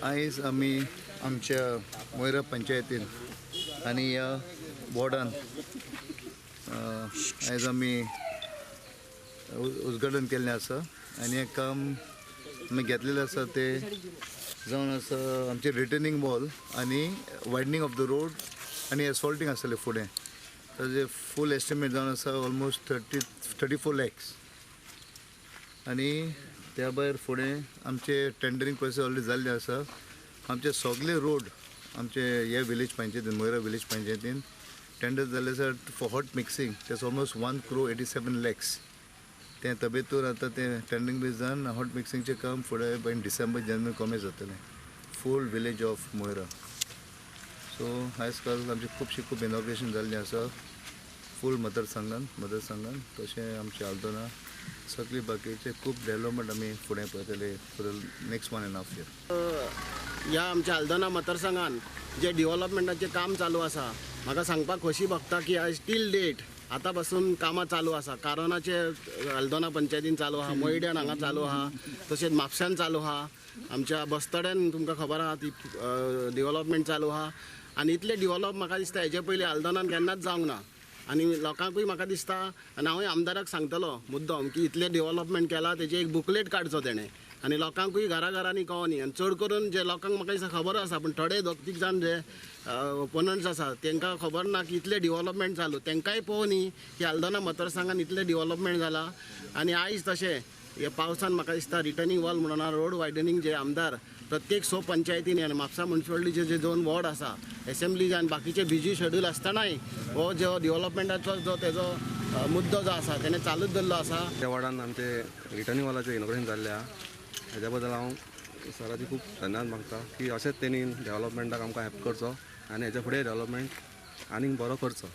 आयज आमी आमच्या मोयरा पंचायतीन आनी ह्या वॉर्डान आयज आमी उद्घाटन केल्लें आसा आनी हें काम आमी घेतलेलें आसा तें जावन आसा आमचें रिटर्निंग वॉल आनी वायडनींग ऑफ the road आनी एसफॉल्टींग आसतलें फुडें. ताजें फूल एस्टिमेट जावन आसा ऑलमोस्ट 34 लॅक्स. आनी त्या भायर फुडें आमचे टेंडरींग प्रोसेस ऑलरेडी जाल्लें आसा. आमचे सगळे रोड आमचे हे विलेज पंचायतीन, मोयरा विलेज पंचायतीन टेंडर जाल्ले आसा फॉर हॉट मिक्सिंग. तेच ऑलमोस्ट 1 क्रोर 87 लॅक्स. तें तबेतूर आतां तें टेंडरींग बी जावन हॉट मिक्सिंगचें काम फुडें इन डिसेंबर जानेवारी कॉमेन्स जातलें फूल विलेज ऑफ मोयरा. सो आयज काल आमची खुबशी खूब इनॉग्रेशन जाल्लीं आसा फूल मतदारसंघान. तशें आमचे आल्दोना सगळी बाकीचे खूब डेवलपमेंट आमी फुडें पळयतले for the next one and half year. ह्या आमच्या आल्दोना मतदारसंघान जे डिवलपमेंटाचें काम चालू आसा, म्हाका सांगपाक खोशी भोगता की आयज टील डेट आतां पासून कामां चालू आसा. कारोनाचे आल्दोना पंचायतीन चालू आहा, मोयड्यान हांगा चालू आहा, तशेंच म्हापश्यान चालू आहा, आमच्या बस्तोड्यान तुमकां खबर आहा ती डिवलपमेंट चालू आहा. आनी इतलें डिवलप म्हाका दिसता हेजे पयलीं आल्दोनान केन्नाच जावंक ना. आनी लोकांकूय म्हाका दिसता आनी हांवूय आमदाराक सांगतलो मुद्दम की इतलें डिवलपमेंट केलां तेजें एक बुकलेट काडचो तेणें आनी लोकांकूय घरा घरांनी कळोनी. आनी चड करून जे लोकांक म्हाका दिसता खबर आसा, पूण थोडे दोग तीग जाण जे ओपोनंट्स आसा तांकां खबर ना की इतलें डिवलपमेंट चालू. तांकांय पळोवनी की आल्दोना मतदारसंघान इतलें डिवलपमेंट जालां. आनी आयज तशें हे पावसान म्हाका दिसता रिटर्निंग वॉल म्हणून रोड वायडनिंग जे आमदार प्रत्येक स पंचायतींनी आनी म्हापसा मुन्सिपालिटीचे जे दोन वॉर्ड आसा, एसेंब्लीज आनी बाकीचे बिजी शेड्यूल आसतनाय हो जो डिवलपमेंटाचो जो तेजो मुद्दो जो आसा तेणे चालूच दवरलो आसा. त्या वॉर्डान आमचे रिटर्निंग वॉलाचें इनॉग्रेशन जाल्लें आहा. हेज्या बद्दल हांव सराची खूब धन्यवाद मागता की अशेंच तेणी डेवलपमेंटाक आमकां हेल्प करचो आनी हेच्या फुडें डेवलपमेंट आनीक बरो करचो.